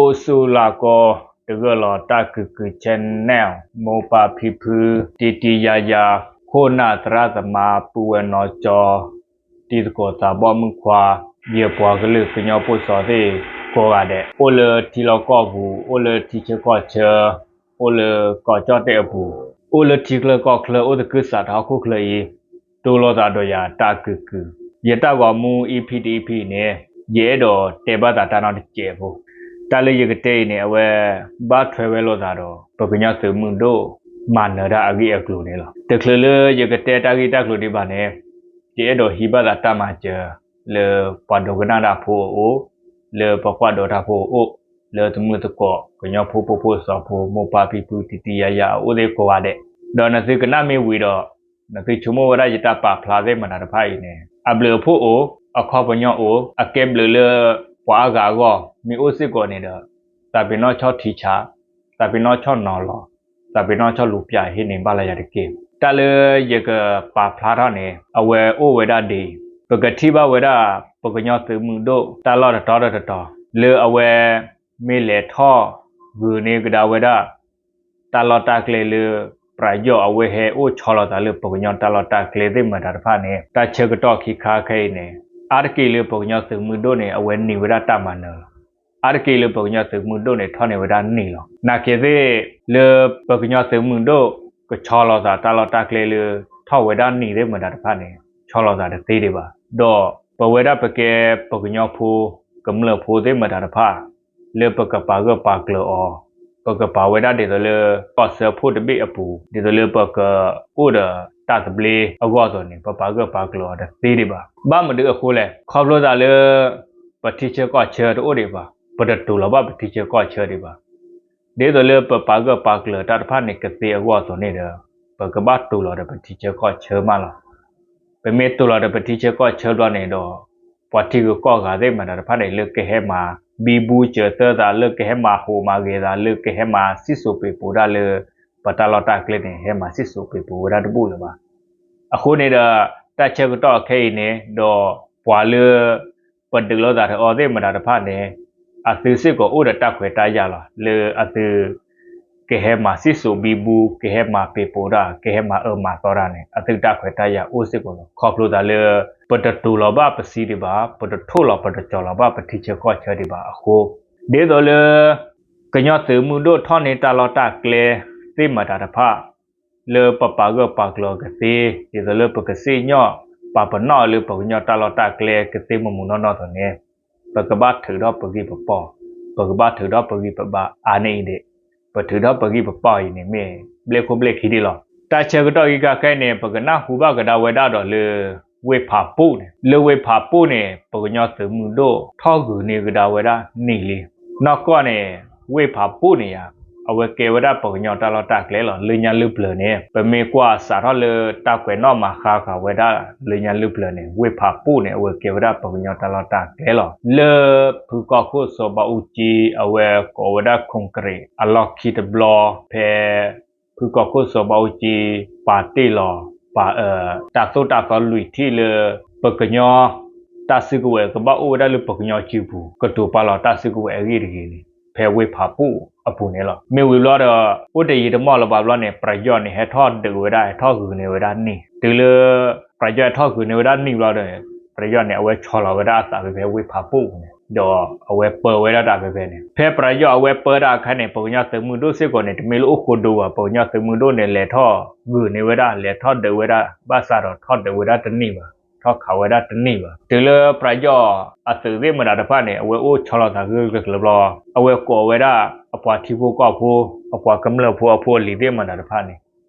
အိၣ်ဆူၣ်လၢ်ကီ တဂၢၢ်လီၤတၢ်ကုၢ်ကုၢ် channel မိၢ်ပၢ်ဖံဖု တံတံယါယါ ခိၣ်နၢ်သရၣ်သမါ ပုၢ်ဝဲၢ်နီၢ်ကၠီ တံၤသကိးသးဘီမုၣ်ခွါ ယပှၤကလုာ်ကညီဖိစီၤသ့ၣ်ကိးဂၤဒဲး အိၣ်လၢထံလီၢ်ကီၢ်ပူၤ အိၣ်လၢထံဆၢကီၢ်ဆၢ အိၣ်လၢကီၢ်ကၠီၣ်တဲၣ်အပူၤ အိၣ်လၢထံချၢကီၢ်ချၢ အိၣ်သကုၤဆးဒးဟီၣ်ခိၣ်ချၢအံၤ တိၢ်လိာ်သးဒီးယၤတၢ်ကုၢ်ကုၢ်, ယတၢ်ဂီၤမူ EP တ EP န့ၣ် ယအဲၣ်ဒိးတဲဘၣ်သးတၢ်နီတစဲးဖိ, တၢ်လၢယကတဲအံၤန့ၣ် အဝဲ ဘၣ်ထွဲဝဲလိာ်သးဒီး ပကညီသုးမုၢ်ဒိၣ် မၤနၢၤတၢ်အဂ့ၢ်အကျိၤန့ၣ်လီၤ. တချုးလၢယကတဲတၢ်ဂ့ၢ်တၢ်ကျိၤဒံးဘၣ်န့ၣ် ယအဲၣ်ဒိးဟံးဘၣ်သးတၢ်မၤစၢၤ လၢပှၤဒိကနၣ်တၢ်ဖိအအိၣ်, လၢပှၤကွၢ်ဒီးတၢ်ဖိအအိၣ်, လၢသမုၢ်သကိး ကညီဖိဖိဖိစီဖိ မိၢ်ပၢ်ဖံဖု တံတံယါယါအအိၣ်သ့ၣ်ကိးဂၤဒဲး, ဒီးနသုကနၣ်မ့ၢ်ဝံၤဒီး နသုဆိကမိၣ်ဝဲဒၣ်ယတၢ်ပာ်ဖျါသ့ၣ်မတၤတဖၣ်အံၤန့ၣ် အဘျုးအဖှိၣ်အိၣ်, အခီပညီအိၣ်, အကဲဘျုးလၢပှၤအါဂၤအဂီၢ် မ့ၢ်အိၣ်စ့ၢ်ကီးန့ၣ်ဒီး သးပ့ၤနီၣ်ဆီၣ်ထံဆး, သးပ့ၤနီၣ်ဆီၣ်နီၤလီၤ, သးပ့ၤနီၣ်ဆီၣ်လူၤပၠးဟ့ၣ်န့ၢ်ဘၣ်လၢယၤတက့ၢ်. တၢ်လၢယကပာ်ဖျါထီၣ်န့ၣ် အဝဲအိၣ်ဝဲဒၣ်ဒ်အံၤ, ပကထံၣ်ဘၣ်ဝဲဒၣ် ပကညီသုးမုၢ်ဒိၣ် တၢ်လီၢ်တတီတတီၤ လၢအဝဲ မ့ၢ်လဲၤထီၣ်ဂုာ်န့ၢ်ကဒါဝဲဒၣ် တၢ်လီၢ်တၢ်ကျဲလၢ ပယီၤအဝဲဟဲအိၣ်ဆီလီၤသးလၢပကညီတၢ်လီၢ်တၢ်ကျဲသ့ၣ်မတၤတဖၣ်န့ၣ် တၢ်ဆၢကတီၢ်ခံခါခဲအံၤန့ၣ် အါတက့ၢ်လၢပကညီသုးမုၢ်ဒိၣ်န့ၣ် အဝဲန့ၢ်ဝဲဒၣ်တၢ်မၤနၢၤလီၤ. အါတက့ၢ်လၢပကညီသုးမုၢ်ဒိၣ်န့ၣ် ထီၣ်န့ၢ်ဝဲဒၣ်နံၣ်လီၤ. နာ်က့သ့ၣ် လၢပကညီသုးမုၢ်ဒိၣ် ကဆီလီၤသးတၢ်လီၢ်တၢ်ကျဲလၢ ထီၣ်ဝဲဒၣ်နံၣ်သ့ၣ်မတၤတဖၣ်န့ၣ် ဆီလီၤသးတသ့ဒံးဘၣ်. ဒီးပဝဲဒၣ်ပကဲပကညီဖိ ကမျၢၢ်ဖိသ့ၣ်မတၤတဖၣ် လၢပကပာ်ဂၢၢ်ပာ်ကျၢၤအီၤ, ပကပာ်ဝဲဒၣ်ဒ်သိးလၢ ကီၢ်စၢဖှိၣ်တဘ့ၣ်အပူၤ, ဒ်သိးလၢပကအိၣ်ဒီးတၢ်သဘျ့အဂီၢ်အသိးန့ၣ် ပပာ်ဂၢၢ်ပာ်ကျၢၤအီၤတသ့ဒံးဘၣ်. ဘၣ်မနုၤအဃိလဲၣ်, ခီဖျိသးလၢ ပထံဆၢကီၢ်ဆၢတအိၣ်ဒံးဘၣ်, ပတတူၢ်လီၤဘၣ်ပထံဆၢကီၢ်ဆၢဒံးဘၣ်. ဒ်သိးလၢပပာ်ဂၢၢ်ပာ်ကျၢၤတၢ်တဖၣ်န့ၣ်ကသ့အဂီၢ်အသိးန့ၣ်ဒီး ပကဘၣ်တူၢ်လီၤဒီးပထံဆၢကီၢ်ဆၢမးလီၤ. ပမ့ၢ်တူၢ်လီၤဒီးပထံဆၢကီၢ်ဆၢဘျီန့ၣ်ဒီး ပှၤထံဂုၤကီၢ်ဂၤသ့ၣ်မတၤတဖၣ်န့ၣ် လၢကဟဲမၤဘံဘူစၢၤသၢသး လၢကဟဲမၤဟူးမၤဂဲၤသး လၢကဟဲမၤစံၣ်စိၤပ့ၤပိၤတၢ်လၢ ပတၢ်လီၢ်တၢ်ကျဲန့ၣ် ဟဲမၤစံၣ်စိၤပ့ၤပိၤဝဲဒၣ်တဘူၣ်လၢၤဘၣ်. အဃိန့ၣ်ဒီး တၢ်ဆၢကတီၢ်ခဲအံၤန့ၣ် ဒီးပှၤလၢ ပဒုးလိာ်သးဒီးအီၤသ့ၣ်မတၤတဖၣ်န့ၣ် အသုစ့ၢ်ကီးအိၣ်ဒီးတၢ်ခွဲးတၢ်ယာ်လီၤ. လၢအသု ကဟဲမၤစံၣ်စိၤဘံဘူ, ကဟဲမၤပ့ၤပိၤတၢ်, ကဟဲမၤအၢမၤသီတၢ်န့ၣ် အသုတၢ်ခွဲးတၢ်ယာ်အိၣ်စ့ၢ်ကီးလီၤ. ခီဖျိသးလၢ ပတတူၢ်လီၤဘၣ်ပစံးဒံးဘၣ်, ပတထိၣ်လီၤပတကၠီၤလီၤဘၣ်ပထံဆၢကီၢ်ဆၢဒံးဘၣ်အဃိ, ဒ်သိးလၢ ကညီသုးမုၢ်ဒိၣ်ထီၣ်န့ၢ်တၢ်လီၢ်တၢ်ကျဲသ့ၣ်မတၤတဖၣ် လၢပပာ်ဂၢၢ်ပာ်ကျၢၤအီၤကသ့, ဒ်သိးလၢပကစံၣ်ညီၣ်ပာ်ပနီၣ်အီၤလၢပကညီတၢ်လီၢ်တၢ်ကျဲကသ့မုၢ်မုၢ်နီၢ်နီၢ်အသိးန့ၣ်, ပကဘၣ်ထုးထီၣ်ပဂံၢ်ပဘါ, ပကဘၣ်ထုးထီၣ်ပဂံၢ်ပဘါအါန့ၢ်အံၤဒံး, ပထုးထီၣ်ပဂံၢ်ပဘါအံၤန့ၣ်မ့ၢ်ဘျဲၣ်ခိၣ်ဘျဲၣ်ခံဒံးလီၤ. တၢ်ဆၢကတီၢ်ဂ့ၢ်ကီခဲအံၤန့ၣ် ပကနၢ်ဟူဘၣ်ကဒါဝဲဒၣ်ဒီးလၢ ဝ့ၢ်ဖးပူၣ်န့ၣ်, လၢဝ့ၢ်ဖးပူၣ်န့ၣ် ပကညီသုးမုၢ်ဒိၣ်ထီၣ်ဂုာ်န့ၢ်ကဒါဝဲဒၣ်နံၣ်လံ. နီၢ်ကီၢ်န့ၣ် ဝ့ၢ်ဖးပူၣ်န့ၣ်ယါ အဝဲကဲဝဲဒၣ်ပကညီတၢ်လီၢ်တၢ်ကျဲလီၤ. လၢညါလုၢ်ပျၢၤန့ၣ် ပမ့ၢ်ကွၢ်စးထီၣ်လၢတၢ်ကွဲးနီၣ်မၤဃါဃာ်ဝဲဒၣ် လၢညါလုၢ်ပျၢၤန့ၣ် ဝ့ၢ်ဖးပူၣ်န့ၣ် အဝဲကဲဝဲဒၣ်ပကညီတၢ်လီၢ်တၢ်ကျဲလီၤ. လၢဖုကီၢ်ခိၣ်စီၤဘးအူကၠံ အဝဲကိးဝဲဒၣ် ခူကရံး အလီၢ်ခံတဘျီ ဖဲ ဖုကီၢ်ခိၣ်စီၤဘးအူကၠံ ပာ်တ့ၢ်လီၤ ပာ်အၢ တၢ်သိၣ်တၢ်သီလွံၢ်ထံၣ်လၢ ပကညီ တၢ်စုကဝဲၤကဘၣ်အိၣ်ဝဲဒၣ်လၢပကညီစုပူၤ ကတိၤပာ်လီၤတၢ်စုကဝဲၤအဂ့ၢ်တဂ့ၤန့ၣ် ဖဲဝ့ၢ်ဖးပူၣ်အပူၤန့ၣ်လီၤ. မ့ၢ်ဝံၤဘျီဒီး အိၣ်တယံာ်တမီၢ်လၢၤဘၣ်ဘျီန့ၣ် ပယီၤန့ၣ် ဟဲထီၣ်ဒုးဝဲဒၣ် ဟဲထီၣ်ဂုာ်န့ၢ်ဝဲဒၣ်နံၣ် တုၤလၢ ပယီၤဟဲထီၣ်ဂုာ်န့ၢ်ဝဲဒၣ်နံၣ်ဘျီဒီး ပယီၤန့ၣ် အဝဲဆီလီၤဝဲဒၣ်အသးဖဲဖဲဝ့ၢ်ဖးပူၣ်အပူၤန့ၣ် ဒီးအဝဲပၢဝဲဒၣ်တၢ်ဖဲဖဲန့ၣ် ဖဲပယီၤအဝဲပၢတၢ်အခါန့ၣ် ပကညီသုးမုၢ်ဒိၣ်စ့ၢ်ကီးန့ၣ် တမ့ၢ်လၢအိၣ်ဃိဒိဘၣ် ပကညီသုးမုၢ်ဒိၣ်န့ၣ် လဲၤထီၣ်ဂုာ်န့ၢ်ဝဲဒၣ် လဲၤထီၣ်ဒုးဝဲဒၣ် ဘၣ်ဆၣ်ဒီးထီၣ်ဒုးဝဲဒၣ်တနံၣ်ဘၣ် ထီၣ်ခးဝဲဒၣ်တနံၣ်ဘၣ် တုၤလၢပယီၤအသုးသ့ၣ်မတၤတဖၣ်န့ၣ် အဝဲအိၣ်ဆီလီၤသးဂၢၢ်ကျၢၤကျၢၤဘျီ အဝဲကိးဝဲဒၣ်အပှၤထံဖိကီၢ်ဖိ အပှၤကမျၢၢ်ဖိအဖိအလံၤသ့ၣ်မတၤတဖၣ်န့ၣ်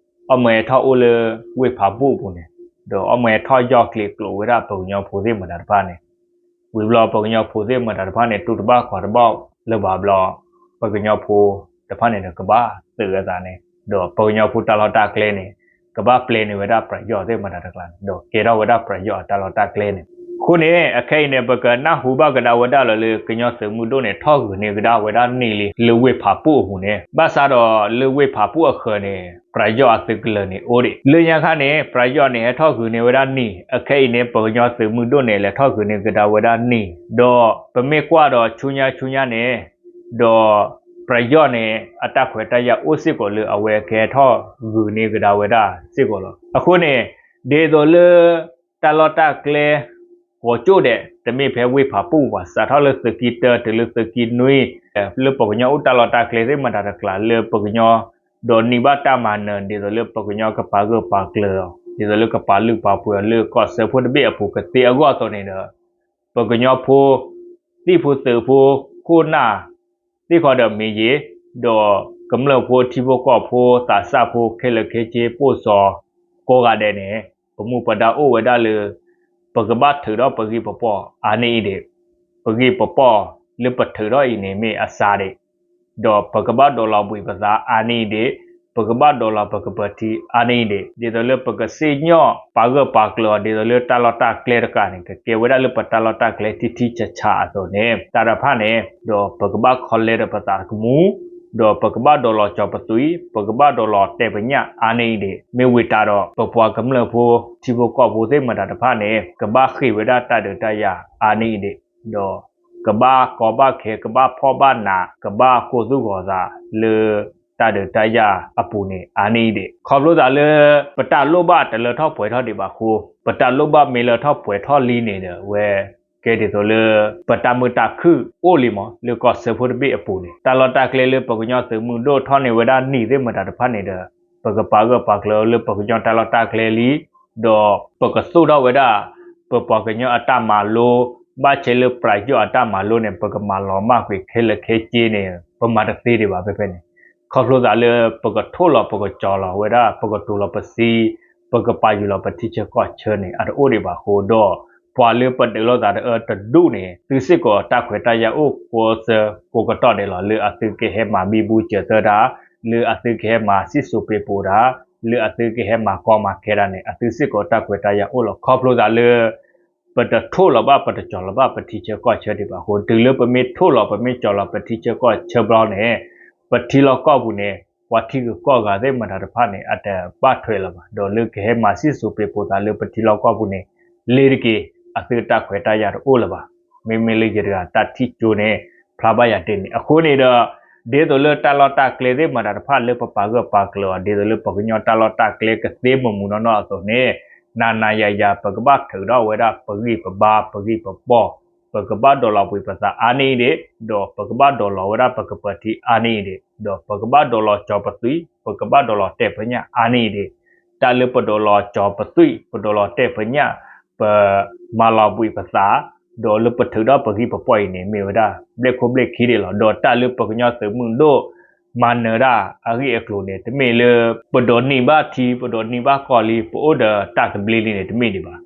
အီၣ်မ့ၢ်ဟဲထီၣ်အိၣ်လၢဝ့ၢ်ဖးပူၣ်အပူၤန့ၣ် ဒီးအီၣ်မ့ၢ်ဟဲထီၣ်ယီၢ်ကျဲၤကျိးဝဲဒၣ်ပကညီဖိသ့ၣ်မတၤတဖၣ်န့ၣ် ဝံၤဘျီပကညီဖိသ့ၣ်မတၤတဖၣ်န့ၣ် တူၢ်တဘၣ်ခီၣ်တဘၣ်လၢၤဘၣ်ဘျီ ပကညီဖိတဖၣ်န့ၣ်ဒီးကဘၣ်သုးအသးန့ၣ် ဒီးပကညီဖိတၢ်လီၢ်တၢ်ကျဲန့ၣ် ကဘၣ်ပျဲန့ၢ်ဝဲဒၣ်ပယီၤသ့ၣ်မတၤတကျါန့ၣ် ဒီးကဲထီၣ်ဝဲဒၣ်ပယီၤအတၢ်လီၢ်တၢ်ကျဲန့ၣ် အဃိန့ၣ် အခဲအံၤန့ၣ် ပကနၢ်ဟူဘၣ်ကဒါဝဲဒၣ်လၢ လၢကညီသုးမုၢ်ဒိၣ်န့ၣ် ထီၣ်ဂုာ်န့ၢ်ကဒါဝဲဒၣ်နံၣ်လံ လၢဝ့ၢ်ဖးပူၣ်အပူၤန့ၣ် ဘၣ်ဆၣ်ဒီးလၢဝ့ၢ်ဖးပူၣ်အဃၢၤန့ၣ် ပယီၤအသုးကလၢၤန့ၣ်အိၣ်ဒံး လၢညါခါန့ၣ် ပယီၤန့ၣ် ဟဲထီၣ်ဂုာ်န့ၢ်ဝဲဒၣ်နံၣ် အခဲအံၤန့ၣ် ပကညီသုးမုၢ်ဒိၣ်န့ၣ် လဲၤထီၣ်ဂုာ်န့ၢ်ကဒါဝဲဒၣ်နံၣ် ဒီးပမ့ၢ်ကွၢ်ဒီးဆူညါဆူညါန့ၣ် ဒီးပြယီၣ်န့ၣ် အတၢ်ခွဲးတၢ်ယာ်အိၣ်စ့ၢ်ကီးလၢအဝဲကဟဲထီၣ်ဂုာ်န့ၢ်ကဒါဝဲဒၣ်စ့ၢ်ကီးလီၤ. အဃိန့ၣ် ဒ်သိးလၢ တၢ်လီၢ်တၢ်ကျဲ ကိးကၠိၣ်ဒဲး တမ့ၢ်ဖဲဝ့ၢ်ဖးပူၣ်ဘၣ် စးထီၣ်လၢသုးက့တၢတုၤလၢသုးက့နွံ လၢပှၤကညီအိၣ်တၢ်လီၢ်တၢ်ကျဲသ့ၣ်မတၤတကျါလၢပှၤကညီ ဒိးန့ၢ်ဘၣ်တၢ်မၤနၢၤ ဒ်သိးလၢပှၤကညီကပာ်ဂၢၢ်ပာ်ကျၢၤအီၤ ဒ်သိးလၢကပာ်လုၢ်ပာ်ပှ့ၤအီၤလၢကီၢ်စၢဖှိၣ်တဘ့ၣ်အပူၤကသ့အဂီၢ်အသိးန့ၣ်ဒီး ပှၤကညီဖိ သံၣ်ဖိသုးဖိ ခိၣ်နၢ် သ့ၣ်ခီဒီးမ့ၢ်ယ့ၤ ဒီးကမျၢၢ်ဖိထံဖိကီၢ်ဖိသးစၢ်ဖိခဲလၢာ်ခဲဆ့ ပိၢ်စီၤကိးဂၤဒဲးန့ၣ် ပမူပဒါအိၣ်ဝဲဒၣ်လၢ ပကဘၣ်ထုးထီၣ်ပဂံၢ်ပပီၢ်အါန့ၢ်အံၤဒံး, ပဂံၢ်ပပီၢ်လၢပထုးထီၣ်အံၤန့ၣ်မ့ၢ်အစးဒံး, ဒီးပကဘၣ်ဒိးလီၤဘှံးပသးအါန့ၢ်အံၤဒံး, ပကဘၣ်ဒိးလီၤပကပၢၤထံအါန့ၢ်အံၤဒံး, ဒ်သိးလၢပကစံၣ်ညီၣ်ပာ်ဂၢၢ်ပာ်ကျၢၤအီၤ ဒ်သိးလၢတၢ်လီၢ်တၢ်ကျဲတကးန့ၣ် ကကဲဝဲဒၣ်လၢပတၢ်လီၢ်တၢ်ကျဲထံထံဆးဆးအသိးန့ၣ် တၢ်တဖၣ်န့ၣ် ဒီးပကဘၣ်ခီလဲဒီးပသးကမူ ဒီးပကဘၣ်ဒိးလီၤကၠီၤပသွံၣ်, ပကဘၣ်ဒိးလီၤတဲာ်ပညၣ်အါန့ၢ်အံၤဒံး, မ့ၢ်ဝံၤတၢ်ဒီး ပပှၤကမျၢၢ်ဖိ ထံဖိကီၢ်ဖိသ့ၣ်မတၤတဖၣ်န့ၣ် ကဘၣ်ဃ့ၢ်ဝဲဒၣ်တၢ်ဒုးတၢ်ယၤအါန့ၢ်အံၤဒံး, ဒီးကဘၣ်ကီဘၣ်ခဲ ကဘၣ်ဖှီၣ်ဘၣ်နး ကဘၣ်ကိၢ်သူၣ်ဂီၤသးလၢ တၢ်ဒုးတၢ်ယၤအပူၤန့ၣ် အါန့ၢ်အံၤဒံး. ခီဖျိသးလၢ ပတၢ်လိၣ်ဘၣ်တလၢထီၣ်ပှဲၤထီၣ်ဒံးဘၣ်အဃိ ပတၢ်လိၣ်ဘၣ်မ့ၢ်လၢထီၣ်ပှဲၤထီၣ်လံန့ၣ်ဒီး အဝဲ ကဲဒ်သိးလၢ ပတၢ်မုာ်တၢ်ခုၣ်အိၣ်လံမး လၢကီၢ်စၢဖှိၣ်တဘ့ၣ်အပူၤန့ၣ် တၢ်လီၢ်တၢ်ကျဲလၢပှၤကညီသုးမုၢ်ဒိၣ်ထီၣ်န့ၢ်ဝဲဒၣ်နံၣ်သ့ၣ်မတၤတဖၣ်န့ၣ်ဒီး ပကပာ်ဂၢၢ်ပာ်ကျၢၤလၢပှၤကညီတၢ်လီၢ်တၢ်ကျဲလံ, ဒီးပကသိၣ်ထီၣ်ဝဲဒၣ် ပပှၤကညီအတၢ်မၤလိ, ဘၣ်ဆဲလၢပြယီၣ်အတၢ်မၤလိန့ၣ် ပကမၤလီၤမၢ်ကွံာ်ခဲလၢာ်ခဲဆ့န့ၣ် ပမၤတသ့ဒံးဘၣ်ဖဲဖဲန့ၣ် ခီဖျိသးလၢပကထိၣ်လီၤပကကၠီၤလီၤဝဲဒၣ် ပကတိၤလီၤပသံ, ပကပာ်ယုၤလီၤပထံဆၢကီၢ်ဆၢန့ၣ် အတအိၣ်ဒံးဘၣ်အဃိဒီး ပှၤလၢပဒုးလိာ်သးတအၢတဒူၣ်န့ၣ် သုစ့ၢ်ကီးတၢ်ခွဲးတၢ်ယာ်အိၣ်ကိးစၢကိးကတီၢ်ဒဲးလီၤ လၢအသုကဟဲမၤဘံဘူစၢၤသၢတၢ်, လၢအသုကဟဲမၤစံၣ်စိၤပ့ၤပိၤတၢ်, လၢအသုကဟဲမၤကီမၤခဲတၢ်န့ၣ် အသုစ့ၢ်ကီးတၢ်ခွဲးတၢ်ယာ်အိၣ်လီၤ. ခီဖျိသးလၢ ပတထိၣ်လီၤဘၣ် ပတကၠီၤလီၤဘၣ် ပထံဆၢကီၢ်ဆၢဒံးဘၣ်အဃိ တုၤလၢပမ့ၢ်ထိၣ်လီၤ ပမ့ၢ်ကၠီၤလီၤ ပထံဆၢကီၢ်ဆၢဘျီန့ၣ် ပထံလီၢ်ကီၢ်ပူၤန့ၣ် ပှၤထံဂုၤကီၢ်ဂၤသ့ၣ်မတၤတဖၣ်န့ၣ် အတဘၣ်ထွဲလၢၤဘၣ် ဒီးလၢကဟဲမၤစံၣ်စိၤပ့ၤပိၤသးလၢပထံလီၢ်ကီၢ်ပူၤန့ၣ် လ့ၤတက့ၢ် အသုတၢ်ခွဲးတၢ်ယာ်တအိၣ်လၢၤဘၣ်. မ့မ့ၢ်လၢယတဂၤတၢ်ထံၣ်ကၠိန့ၣ် ဖျါဘၣ်ယၤတ့ၢ်န့ၣ် အဃိန့ၣ်ဒီး ဒ်သိးလၢတၢ်လီၢ်တၢ်ကျဲသ့ၣ်မတၤတဖၣ်လၢပပာ်ဂၢၢ်ပာ်ကျၢၤအီၤ ဒ်သိးလၢပှၤကညီတၢ်လီၢ်တၢ်ကျဲကသ့မုာ်မုာ်နီၢ်နီၢ်အသိးန့ၣ် နၤနၤယၤယၤ ပကဘၣ်ထုးထီၣ်ဝဲဒၣ်ပဂံၢ်ပဘါ ပဂံၢ်ပဘီၣ်, ပကဘၣ်ဒိးလီၤဘှံးပသးအါန့ၢ်အံၤဒံး, ဒီးပကဘၣ်ဒိးလီၤဝဲဒၣ်ပကပၢၤထံအါန့ၢ်အံၤဒံး, ဒီးပကဘၣ်ဒိးလီၤကၠီၤပသွံၣ်, ပကဘၣ်ဒိးလီၤတဲာ်ပညၣ်အါန့ၢ်အံၤဒံး. တၢ်လၢပဒိးလီၤကၠီၤပသွံၣ်, ပဒိးလီၤတဲာ်ပညၣ်, ပမၤလီၤဘှံးပသး, ဒီးလၢပထုးထီၣ်ပဂံၢ်ပဘီၣ်အံၤန့ၣ် မ့ၢ်ဝဲဒၣ် ဘျဲၣ်ခိၣ်ဘျဲၣ်ခံဒံးလီၤ. ဒီးတၢ်လၢပှၤကညီသုးမုၢ်ဒိၣ် မၤနၢၤတၢ်အဂ့ၢ်အကျိၤန့ၣ် တမ့ၢ်လၢ ပဒိးန့ၢ်ဘၣ်ထံ ပဒိးန့ၢ်ဘၣ်ကီၢ်လံ ပအိၣ်ဒီးတၢ်သဘျ့လံန့ၣ် တမ့ၢ်ဒံးဘၣ်.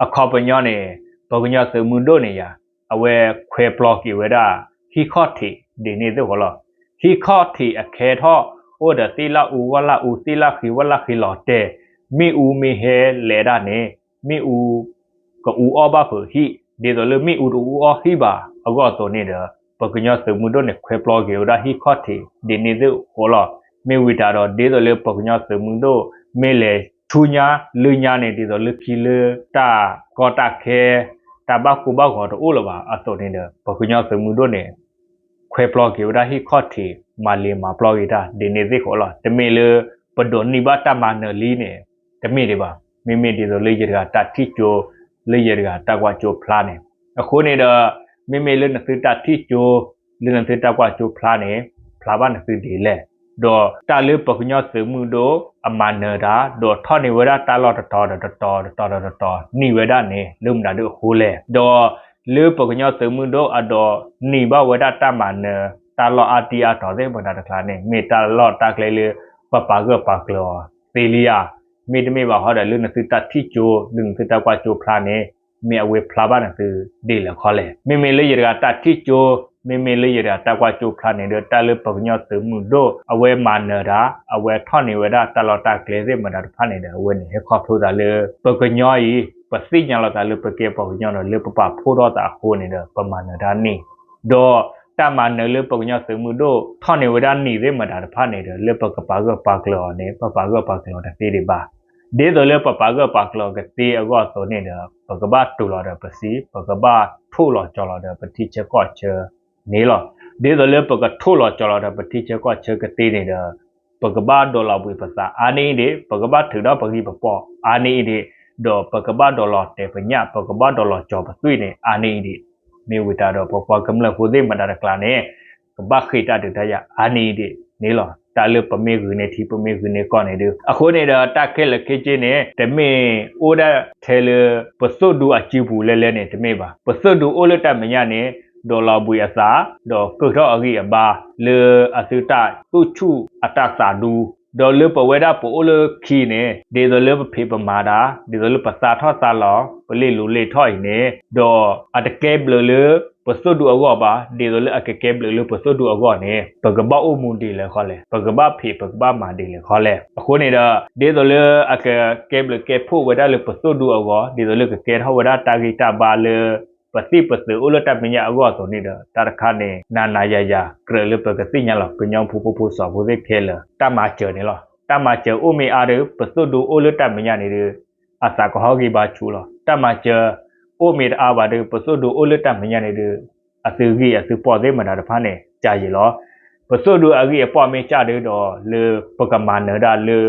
အခီပညီန့ၣ် ပှၤကညီသုးမုၢ်ဒိၣ်န့ၣ်ယၤ အဝဲခွဲးပျီက့ၤဝဲဒၣ် ဟံၣ်ခီၣ်ထံးဒ်န့ၣ်သ့ၣ်ဃီလီၤ. ဟံၣ်ခီၣ်ထံးအခဲထီၣ် အိၣ်ဒီးသ့ၣ်လၣ်အူဝၣ်လၣ်အူ သ့ၣ်လၣ်ဃံ ဝၣ်လၣ်ဃံလီၤတဲာ်, မ့ၣ်အူမ့ၢ်ဟဲလဲၤဒၣ်န့ၣ် မ့ၣ်အူ ကအူအီၣ်ဘၣ်ဖုးဟံၣ် ဒ်သိးလၢမ့ၣ်အူတအူအီၣ်ဟံၣ်ဘၣ်အဂီၢ်အသိးန့ၣ်ဒီး ပှၤကညီသုးမုၢ်ဒိၣ်န့ၣ် ခွဲးပျီက့ၤဝဲဒၣ်ဟံၣ်ခီၣ်ထံးဒ်န့ၣ်သ့ၣ်ဃီလီၤ. မ့ၢ်ဝံၤတၢ်ဒီး ဒ်သိးလၢပှၤကညီသုးမုၢ်ဒိၣ် မ့ၢ်လဲၤဆူညါလၢညါန့ၣ် ဒ်သိးလၢခံလၢ တၢ်ကီတၢ်ခဲ တၢ်ဘၣ်ကိၢ်ဘၣ်ဂီၤတအိၣ်လၢၤဘၣ်အသိးန့ၣ်ဒီး ပှၤကညီသုးမုၢ်ဒိၣ်န့ၣ် ခွဲးပျီက့ၤဝဲဒၣ်ဟံၣ်ခီၣ်ထံး မၤလ့ၤမၤပျီက့ၤတၢ်ဒ်န့ၣ်သ့ၣ်ဃီလီၤ. တမ့ၢ်လၢ ပဒိးန့ၢ်ဘၣ်တၢ်မၤနၢၤလံန့ၣ် တမ့ၢ်ဒံးဘၣ်. မ့မ့ၢ်ဒ်သိးလၢယတဂၤတၢ်ထံၣ်ကၠိ လၢယတဂၤတၢ်ကွၢ်ကၠိဖျါန့ၣ် အဃိန့ၣ်ဒီး မ့မ့ၢ်လၢနသုတၢ်ထံၣ်ကၠိ လၢနသုတၢ်ကွၢ်ကၠိဖျါန့ၣ် ဖျါဘၣ်နသုဒ်လဲၣ်. ဒီးတၢ်လၢပှၤကညီသုးမုၢ်ဒိၣ် အမၤနၢၤတၢ် ဒီးထီၣ်န့ၢ်ဝဲဒၣ်တၢ်လီၢ်တတီၤဒီးတတီၤ တတီၤဒီးတတီၤ န့ၢ်ဝဲဒၣ်န့ၣ် လၢမတၤဒုအဃိလဲၣ်. ဒီးလၢပှၤကညီသုးမုၢ်ဒိၣ်အဒိးန့ၢ်ဘၣ်ဝဲဒၣ်တၢ်မၤနၢၤ တၢ်လီၢ်အါတံၢ်အါတီၤသ့ၣ်မတၤတကျါန့ၣ် မ့ၢ်တၢ်လီၢ်တၢ်ကျဲလၢ ပပာ်ဂၢၢ်ပာ်ကျၢၤအီၤသ့လံဧါ. မ့တမ့ၢ်ဘၣ်ဃီဒီး လၢနသုတၢ်ထံၣ်ကၠိ လၢနသုတၢ်ကွၢ်ကၠိဖျါန့ၣ် မ့ၢ်အဝဲဖျါဘၣ်နသုဒ်လဲၣ်ခီလဲၣ်. မ့မ့ၢ်လၢယတဂၤတၢ်ထံၣ်ကၠိ မ့မ့ၢ်လၢယတဂၤတၢ်ကွၢ်ကၠိဖျါန့ၣ်ဒီး တၢ်လၢပှၤကညီသုးမုၢ်ဒိၣ် အဝဲမၤနၢၤတၢ် အဝဲထီၣ်န့ၢ်ဝဲဒၣ်တၢ်လီၢ်တၢ်ကျဲသ့ၣ်မတၤတဖၣ်န့ၣ်ဒီး အဝဲန့ၣ် ဟဲခီဖျိသးလၢ ပှၤကညီအံၤ ပသ့ၣ်ညါလီၤသးလၢပကဲပှၤကညီဒီး လၢပပာ်ဖှိၣ်ထီၣ်သးအဃိန့ၣ်ဒီး ပမၤနၢၤတၢ်န့ၣ် ဒီးတၢ်မၤနၢၤလၢပှၤကညီသုးမုၢ်ဒိၣ် ထီၣ်န့ၢ်ဝဲဒၣ်န့ၣ်သ့ၣ်မတၤတဖၣ်န့ၣ်ဒီး လၢပကပာ်ဂၢၢ်ပာ်ကျၢၤအီၤန့ၣ် ပပာ်ဂၢၢ်ပာ်ကျၢၤအီၤတသ့ဒံးဘၣ်. ဒ်သိးလၢပပာ်ဂၢၢ်ပာ်ကျၢၤအီၤကသ့အဂီၢ်အသိးန့ၣ်ဒီး ပကဘၣ်တူၢ်လီၤဒီးပစံး ပကဘၣ်ထိၣ်လီၤကၠီၤလီၤဒီးပထံဆၢကီၢ်ဆၢန့ၣ်လီၤ. ဒ်သိးလၢပကထိၣ်လီၤကၠီၤလီၤဒီးပထံဆၢကီၢ်ဆၢကသ့န့ၣ်ဒီး ပကဘၣ်ဒိးလီၤဘှံးပသးအါန့ၢ်အံၤဒံး, ပကဘၣ်ထုးထီၣ်ပဂံၢ်ပဘါအါန့ၢ်အံၤဒံး, ဒီးပကဘၣ်ဒိးလီၤတဲာ်ပညၣ်, ပကဘၣ်ဒိးလီၤကၠီၤပသွံၣ်န့ၣ် အါန့ၢ်အံၤဒံး. မ့ၢ်ဝံၤတၢ်ဒီး ပပှၤကမျၢၢ်ဖိသ့ၣ်မတၤတကျါန့ၣ် ကဘၣ်ဃ့ၢ်တၢ်ဒုးတၢ်ယၤအါန့ၢ်အံၤဒံးန့ၣ်လီၤ. တၢ်လၢပမ့ၢ်ဂုာ်န့ၢ်ထံ ပမ့ၢ်ဂုာ်န့ၢ်ကီၢ်န့ၣ်ဒီး အဃိန့ၣ်ဒီး တၢ်ခဲလၢာ်ခဲဆ့န့ၣ် တမ့ၢ်အိၣ်ဒၣ်ထဲလၢ ပသိၣ်ဒူအစုပူၤလဲလဲန့ၣ် တမ့ၢ်ဘၣ်. ပသိၣ်ဒူအိၣ်လၢတၢ်မဲာ်ညါန့ၣ် ဒိးလီၤဘှံးအသး ဒီးကၢၢ်ထီၣ်အဂံၢ်အဘါ လၢအသုတၢ်သူၣ်ဆူၣ်အတၢ်သးဒူ, ဒီးလၢပဝဲဒၣ်ပအိၣ်လၢခံန့ၣ် ဒ်သိးလၢပဖံးပမၤတၢ်, ဒ်သိးလၢပသါထီၣ်သါလီၤ, ပလ့ၤလူၤလ့ၤထီၣ်အံၤန့ၣ် ဒီးအတကဲဘျုးလၢပသိၣ်ဒူအဂီၢ်ဘၣ်. ဒ်သိးလၢအကကဲဘျုးလၢပသိၣ်ဒူအဂီၢ်န့ၣ် ပကဘၣ်အိၣ်မူဒ်လဲၣ်ဃီလဲၣ်, ပကဘၣ်ဖံးပကဘၣ်မၤဒ်လဲၣ်ဃီလဲၣ်. အဃိန့ၣ်ဒီး ဒ်သိးလၢအကကဲဘျုးကဲဖှိၣ်ဝဲဒၣ်လၢပသိၣ်ဒူအဂီၢ်, ဒ်သိးလၢကကဲထီၣ်ဝဲဒၣ်တၢ်ဂံၢ်တၢ်ဘါလၢ ပသံၣ်ပသၢအိၣ်လၢတၢ်မဲာ်ညါအဂီၢ်အသိးန့ၣ်ဒီး တၢ်တခါန့ၣ် နၤနၤယၤယၤ ကြၢးလၢပကသ့ၣ်ညါလီၤ. ကညီဖိဖိဖိစီၤဖိသ့ၣ်ခဲလၢာ် တၢ်မၤစၢၤန့ၣ်လီၤ. တၢ်မၤစၢၤအိၣ်မ့ၢ်အါဒီး ပသိၣ်ဒူအိၣ်လၢတၢ်မဲာ်ညါန့ၣ်ဒီး အသးကဟီၣ်ဂံၢ်ဘါဆူၣ်လီၤ. တၢ်မၤစၢၤအိၣ်မ့ၢ်တအါဘၣ်ဒီး ပသိၣ်ဒူအိၣ်လၢတၢ်မဲာ်ညါန့ၣ်ဒီး အသုဂံၢ်အသုပီၢ်သ့ၣ်မတၤတဖၣ်န့ၣ် ကယံာ်လီၤ. ပသိၣ်ဒူအဂံၢ်အပီၢ်မ့ၢ်ကၢ်ဒီး လၢပကမၤနၢၤဒၣ်လၢ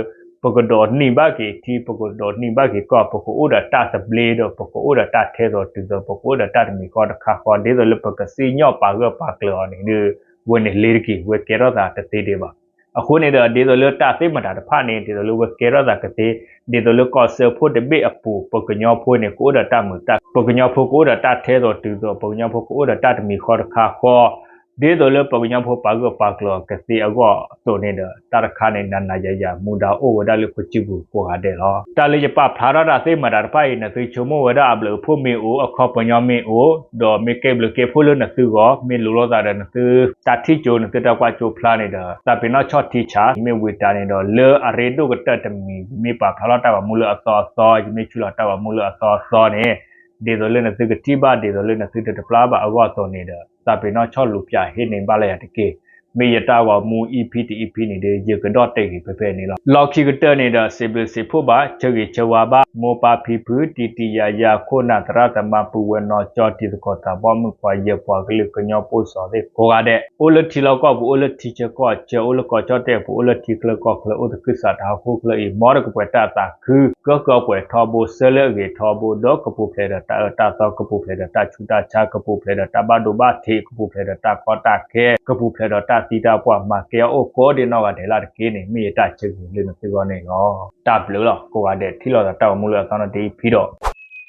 ပကဒိးန့ၢ်ဘၣ်က့ၤထံ ပကဒိးန့ၢ်ဘၣ်က့ၤကီၢ်, ပကအိၣ်ဒီးတၢ်သဘျ့ဒီး ပကအိၣ်ဒီးတၢ်ထဲသိးတုၤသိး ပကအိၣ်ဒီးတၢ်တမံၤဃီတခါဃီ ဒ်သိးလၢပကစံၣ်ညီၣ်ပာ်ဂၢၢ်ပာ်ကျၢၤအီၤန့ၣ်ဒီး ဝဲန့ၣ်လ့ၤတက့ၤ ဝဲကဲထီၣ်သးတသ့ဒံးဘၣ်. အဃိန့ၣ်ဒီး ဒ်သိးလၢတၢ်သ့ၣ်မတၤတဖၣ်န့ၣ် ဒ်သိးလၢဝဲကဲထီၣ်သးကသ့, ဒ်သိးလၢကီၢ်စၢဖှိၣ်တဘ့ၣ်အပူၤ ပကညီဖိန့ၣ် ကအိၣ်ဒီးတၢ်မုာ်တၢ်, ပကညီဖိကအိၣ်ဒီးတၢ်ထဲသိးတုၤသိး, ပကညီဖိကအိၣ်ဒီးတၢ်တမံၤဃီတခါဃီ ဒ်သိးလၢပကညီဖိပာ်ဂၢၢ်ပာ်ကျၢၤအီၤကသ့အဂီၢ်အသိးန့ၣ်ဒီး တၢ်တခါန့ၣ် နၤနၤယၤယၤ မူဒါအိၣ်ဝဲဒၣ်လၢပစုပူၤကိးဂၤဒဲးလီၤ. တၢ်လၢယပာ်ဖျါထီၣ်တၢ်သ့ၣ်မတၤတဖၣ်အံၤ နသုဆိကမိၣ်ဝဲဒၣ်အဘျုးအဖှိၣ်မ့ၢ်အိၣ်, အခီပညီမ့ၢ်အိၣ်, ဒီးမ့ၢ်ကဲဘျုးကဲဖှိၣ်လၢနသုဂီၢ်, မ့ၢ်လိၤလိာ်သးဒီးနသုတၢ်ထံၣ်ကၠိ နသုတၢ်ကွၢ်ကၠိဖျါန့ၣ်ဒီး သးပ့ၤနီၣ်ဆီၣ်ထံဆး, မ့ၢ်ဝံၤတၢ်န့ၣ်ဒီး လၢအရ့ဒိၣ်ကတၢၢ်တမံၤ ယမ့ၢ်ပာ်ဖျါထီၣ်တၢ်ဂီၤမူလၢအသီအသီ, ယမ့ၢ်ဆူၣ်လီၤတၢ်ဂီၤမူလၢအသီအသီန့ၣ် ဒ်သိးလၢနသုကထံၣ်ဘၣ် ဒ်သိးလၢနသုတတပျၢ်ဘၣ်အဂီၢ်အသိးန့ၣ်ဒီး သးပ့ၤနီၣ်ဆီၣ်လူၤပၠးဟ့ၣ်န့ၢ်ဘၣ်လၢယၤတက့ၢ်. မ့ၢ်ယတၢ်ဂီၤမူ EP တ EP န့ၣ်ဒီး ယကဒီၣ်တဲာ်ဂ့ၤဖဲဖဲန့ၣ်လီၤ. လီၢ်ခံကတၢၢ်န့ၣ်ဒီး စံးဘျုးစံးဖှိၣ်ဘၣ် ဆၢဂ့ၤဆၢဝါဘၣ် မိၢ်ပၢ်ဖံဖု တံၤတံၤယၤယၤ ခိၣ်နၢ်သရၣ်သမါ ပုၢ်ဝဲၢ်နီၢ်ကၠီ တံၤသကိးသးဘီမုၣ်ခွါ ယပှၤကလုာ်ကညီဖိစီၤသ့ၣ်ကိးဂၤဒဲး အိၣ်လၢထံလီၢ်ကီၢ်ပူၤ အိၣ်လၢထံဆၢကီၢ်ဆၢ အိၣ်လၢကီၢ်ကၠီၣ်တဲၣ်အပူၤ အိၣ်လၢထံချၢကီၢ်ချၢ အိၣ်သကုၤဆးဒးဟီၣ်ခိၣ်ချၢအံၤ မ်တကပှဲၤတၢ်သးခု ကၢဃၢပှဲၤထီဘိ ဆၢလၢအဂ့ၤထီဘိ ဒီးကပူၤဖျဲးဒီးတၢ်အၢတၢ်သီ ကပူၤဖျဲးဒီးတၢ်ဆူးတၢ်ဆါ ကပူၤဖျဲးဒီးတၢ်ဘၣ်ဒိဘၣ်ထံး ကပူၤဖျဲးဒီးတၢ်ကီတၢ်ခဲ ကပူၤဖျဲးဒီးတၢ်သံတၢ်ပှၢ် မၤကဲအီၣ်အိၣ်ကိးဒဲးနီၢ်ဂၤဒဲးလၢ်တက့ၢ်န့ၣ် မ့ၢ်ယတၢ်ဆၢဂ့ၤလၢနသုဂီၢ်န့ၣ်လီၤ. တၢ်ဘျုးလီၤ ကိးဂၤဒဲး ထံၣ်လိာ်သးတၢ်ဂီၤမူလၢအသီနီၣ်တအံၤဖံဒီး